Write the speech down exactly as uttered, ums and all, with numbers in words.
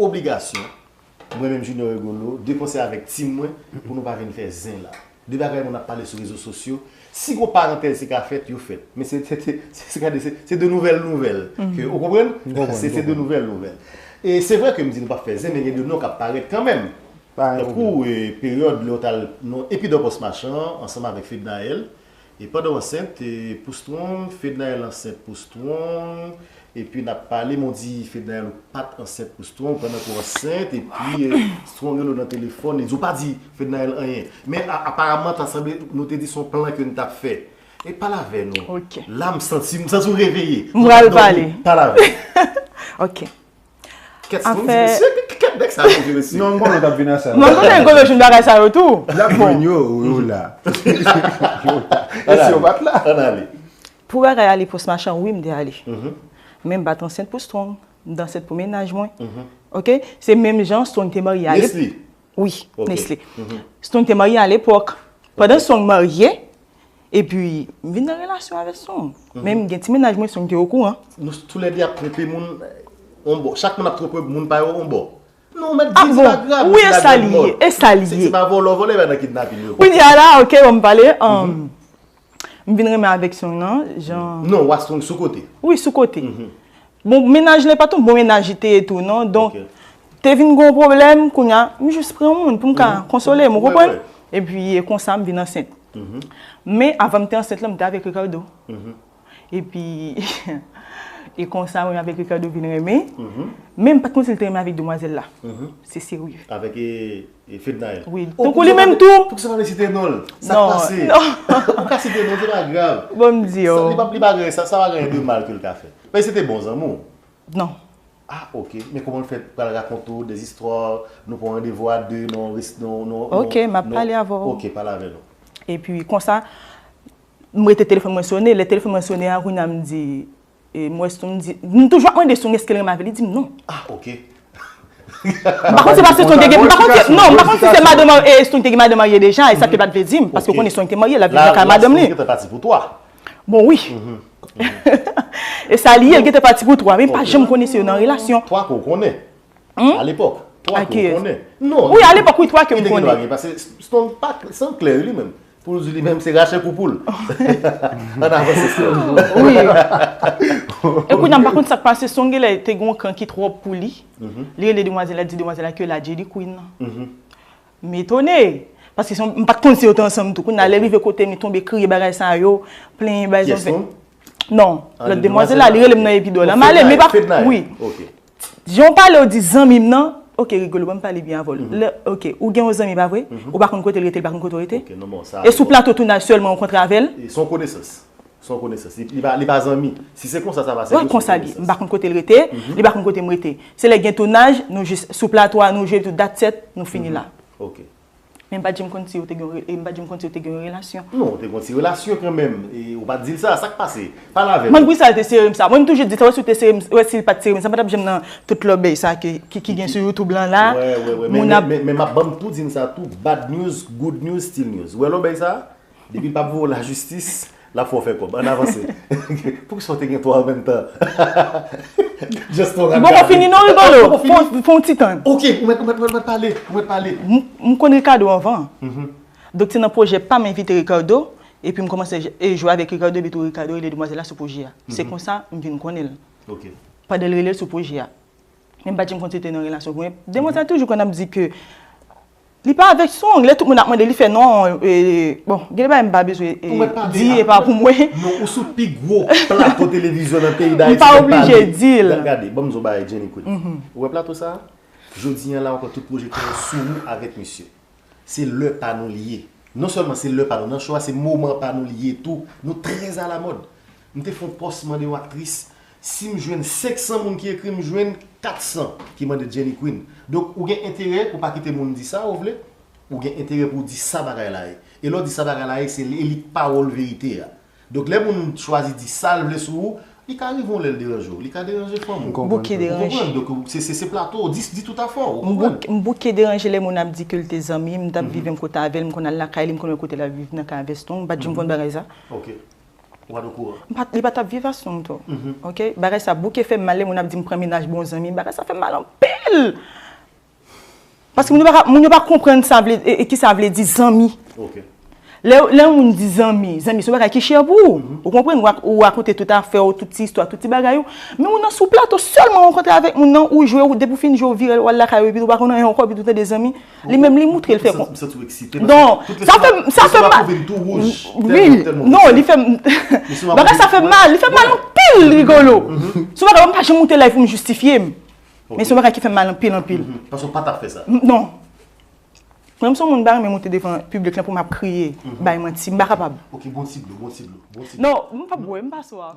obligasyon, mwen menm Junior Rigolo, de konsèy avèk team mwen, pou nou pa vin fè zen la. De bagay moun ap pale sou rezo sosyo, si gon parantèz ki ka fèt, yo fèt. Men se, se, se, se, se, gade, se, se de nouvèl nouvèl. Ke, ou konprann? Se, se de nouvèl nouvèl. E se vre ke m di nou p ap fè zen, men gen de non k ap parèt kanmenm. Tankou, e, peryòd lè w t al nan Epi Dòpòs Machan ansanm avèk Fednaelle. E pandan w ansent, e, pou Strong, Fednaelle ansent pou Strong. Epi n ap pale, men w di Fednaelle ou pa t ansent pou Strong, pandan ke w ansent, epi, e, Strong rele w nan telefòn, li di w pa di Fednaelle anyen. Men a, aparaman, ta sanble nou te di se yon plan ke n t ap fè. E pale avè nou. La, m santi, m santi w reveye. M pral pale. Pale avè m. Ok. Kèt Strong di mesye, kèt nèg sa yo di mesye. Non, m konnen w t ap vin a sa. Non, m konnen Rigolo jwenn bagay sa yo tou. L ap jwenn yo, yo la. E si yo pa t la? Ann ale. Pou bagay ale pou Smachan, wi, m te ale. Men m pa t ansent pou Strong. M te ansent pou mennaj mwen. Ok? Se menm jan Strong te marye ale. Nesly. Wi, Nesly. Strong te marye alepòk. Pandan Strong marye, epi m vin nan relasyon avèk Strong. Men m gen ti mennaj mwen, Strong te okouran. Nou toulède ap twonpe moun on bò. Chak moun ap twonpe moun pa yo on bò. Non, mèt di, di pa grav, wi, e sa li ye, e sa li ye. Se pa vòlè, vòlè pa nan kidnapin yo. Kounye a la, ok, bon, m pale, um, m vin renmen avèk Strong nan, jan. Non, w a Strong sou kote. Wi, sou kote. Bon, mennaj li pa t yon bon mennaj li te ye tou, non. Donk, te vin gen yon pwoblèm, kounye a, m jis pran yon moun pou m ka konsole m, ou konprann? Epi, e konsa, m vin ansent. Men, avan m te ansent la, m te avèk Ricardo. Epi, e konsa, mwen avèk Ricardo vin renmen. Men, m pa t konn si l te renmen avèk demwazèl la. Se serye. Avèk, e, e Fednaelle. Wi, tankou li menm tou. Pou ki sa w pa vle site non l? Sa k pase? Ou ka site non, se pa grav. Bon, m di w. Li pa, li pa gen, sa, sa pa gen de mal ke l ka fè. Men se te bon zanmi w. Non. Ah, ok. Men kòman l fè pral rakonte w dèzistwa, nou pran randevou a de, non, res-, non, non, ok, m ap pale avè w. Ok, pale avè nou. Epi, konsa, m rete telefòn mwen sonnen. Lè telefòn mwen sonnen a, kounye a m di, e, m wè Strong, m di, m toujou ap mande Strong èske l renmen avè l, li di m non. Ah, ok. M pa konn si se paske Strong te gen, m pa konn si, non, m pa konn si se madanm, e, Strong te gen madanm marye deja, e sa l te pa t vle di m, paske w konnen Strong te marye, l ap viv nan kay madanm li. Bon, wi. E sa li ye, l gentan pati pou twa, men pa janm konnen si yo nan relasyon. Twa ke w konnen? Alepòk, twa ke w konnen? Non. Wi, alepòk, wi, twa ke m konnen. Paske Strong pa, Strong klè li menm. Pou l di li menm se Rachel pou poul. Ann avanse, Strong. Wi. E kounye a, m pa konn sa k pase, Strong genlè te gen yon kan ki twòp pou li. Li rele demwazèl la, di demwazèl la ke l a Jenny Queen nan. M etone, paske se yon, m pa t konn si yo te ansanm tou. Kounye a, lè l rive kote m, li tonbe kriye bagay sa yo, plenyen bagay sa yo. Non, lòt demwazèl la, li rele m nan Epi Dòpòs la. M ale, men pa, wi. Jan w pale, w di zanmi m nan, ok, Rigolo, ban m pale byen avè w. Lè, ok, ou gen yon zanmi, pa vre? Ou pa konn kote l rete, li pa konn kote w rete? E sou plato tounaj sèlman ou kontre avè l? Se yon konesans. Se yon konesans. Li, li pa, li pa zanmi. Si se konsa sa pase, wi, se konsa l ye. M pa konn kote l rete, li pa konn kote m rete. Se lè gen tounaj, nou jis sou plato a, nou jwe, epi tou, that's it, nou fini la. Ok. Men m pa t janm konn si yo te gen yon re-, e m pa t janm konn si yo te gen yon relasyon. Non, ou te gen yon ti relasyon kanmenm. E ou pa t di l sa, sa k pase? Pale avè m. Malgre sa, l te sere m sa. Mwen, m toujou di sa, wè si w te sere m, wè si l pa t sere m sa, m pa t ap janm nan tout lòbèy sa ke, ki, ki gen sou YouTube lan la. Wè, wè, wè. Men, men, men, men m ap ban m tou di n sa tou, bad news, good news, still news. Ou wè lòbèy sa? Depi l p ap voye w lajistis, l ap fè w fè kòb. Ann avanse. Poukisa w te gen twa an menm tan? Just on. Li poko fini non, Rigolo. Fò, fò w ti tann. Ok, ou mèt, ou mèt, ou mèt pale, ou mèt pale. M, m konn Ricardo anvan. Donk, se nan pwojè pa m envite Ricardo, epi m kòmanse j-, e jwe avèk Ricardo, epi tou Ricardo rele demwazèl la sou pwojè a. Se konsa m vin konnen l. Ok. Pandan l rele l sou pwojè a. Men m pa t janm konn si yo te nan relasyon. Demwazèl toujou konn ap di ke li pa avèk Strong. Lè tout moun ap mande, li fè non, e, bon, gen de bagay m pa bezwen, e, di, e pa pou mwen. Non, ou sou pi gwo plato televizyon nan peyi Dayiti. M pa oblije di l. Gade, ban m di w bagay, Jenny Queen. Ou wè plato sa a? Jodi a la ankò, tout pwojè ki sou ou avèk misye. Se lè pa nou li ye. Non sèlman se lè pa nou, nan cho a, se moman pa nou li ye tou. Nou trè alamòd. M te fè yon pòs, mande yon aktris, si m jwenn senk san moun ki ekri, m jwenn kat san ki mande Jenny Queen. Donk, ou gen enterè pou w pa kite moun di sa ou vle, ou gen enterè pou w di sa bagay la ye. E lè w di sa bagay la ye, se li, li pawòl verite a. Donk, lè moun chwazi di sa l vle sou ou, li ka rive yon lè l deranje w, li ka deranje fanmi w. Bouke deranje. Ou konprann? Donk, se, se, se plato, di, di tout afè w, ou konprann? M bouke deranje lè moun ap di ke l te zanmi m, m t ap viv menm kote avè l, m konn al lakay li, m konn wè kote l ap viv nan kay avè Strong, m pa t janm konn bagay sa. Ok. Ou pa t okouran? M pa- Li pa t ap viv a Songdo. Ok? Bagay sa bouke fè m mal, lè moun ap di m pran mennaj bon zanmi, bagay sa fè m mal anpil. Paske moun yo pa ka- moun yo pa konprann sa vle e, e ki sa vle di zanmi. Ok. Lè lè yon moun di zanmi, zanmi se yon bagay ki chè pou ou. Ou konprann, ou, ak- ou rakonte tout afè ou, tout ti istwa, tout ti bagay ou. Men ou nan sou plato sèlman ou rankontre avèk moun nan, ou jwe, ou depi w fin jwe, ou vire, ou al lakay ou, epi ou pa konn anyen ankò, epi ou tande zanmi. Li menm li moutre l fè kon. Non, sa fè sa fè mal. Wi, non, li fè m. Bagay sa fè mal, li fè mal anpil, Rigolo. Se yon bagay m pa janm moute live pou m jistifye m. Men se yon bagay ki fè m mal anpil, anpil. Paske w pa t ap fè sa. Non. Mwen, m se yon moun m pa renmen moute devan piblik lan pou m ap kriye, bay manti, m pa kapab. Ok, bon ti dlo, bon ti dlo, bon ti dlo. Non, m p ap bwè, m pa swaf.